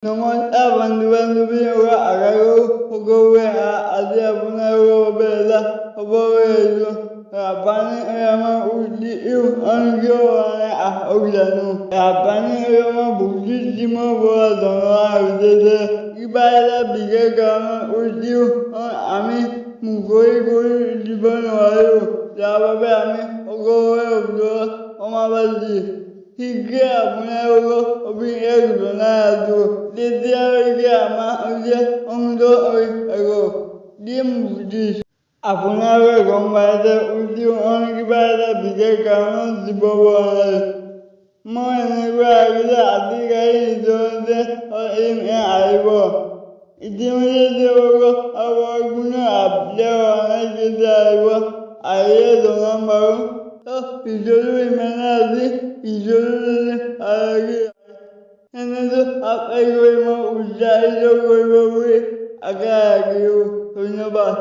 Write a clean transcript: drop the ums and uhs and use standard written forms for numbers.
নমস্কাৰ বন্ধু বান্ধৱীসকল, আশা কৰোঁ সকলোৱে আজি আপোনালোকৰ বাবে এটা খবৰ লৈ আহিছোঁ। জাপানী আমাৰ কিয় হোৱা নাই, আহক জানো। জাপানী আমাৰ বুদ্ধিষ্ট টিমৰ পৰা জনোৱা হৈছে যে কিবা এটা বিশেষ কাৰণত আমি মুকলি কৰি দিব নোৱাৰোঁ, যাৰ বাবে আমি সকলোৰে ওচৰত ক্ষমা প্ৰাৰ্থী। শীঘ্ৰে আপোনালোকক সবিশেষ জনাই আছোঁ। তেতিয়ালৈকে আমাৰ সৈতে সংযোগ হৈ থাকক। টিম বুদ্ধিষ্ট, আপোনালোকে গম পাইছে কিবা এটা বিশেষ কাৰণত দিব পৰা নাই। মই এনেকুৱা লাগিছে আজি গাড়ী নিজতে আহিব। ইতিমধ্যে তেওঁলোকৰ কোনো আপডেট হোৱা নাই, কেতিয়া আহিব, আহিলে জনাম বাৰু। ভিডিঅ'টো ইমানে আজি। ভিডিঅ'টো যদি ভাল লাগে, চেনেলটো ছাবস্ক্ৰাইব কৰি মোক উৎসাহিত কৰিব বুলি আশা ৰাখিলোঁ। ধন্যবাদ।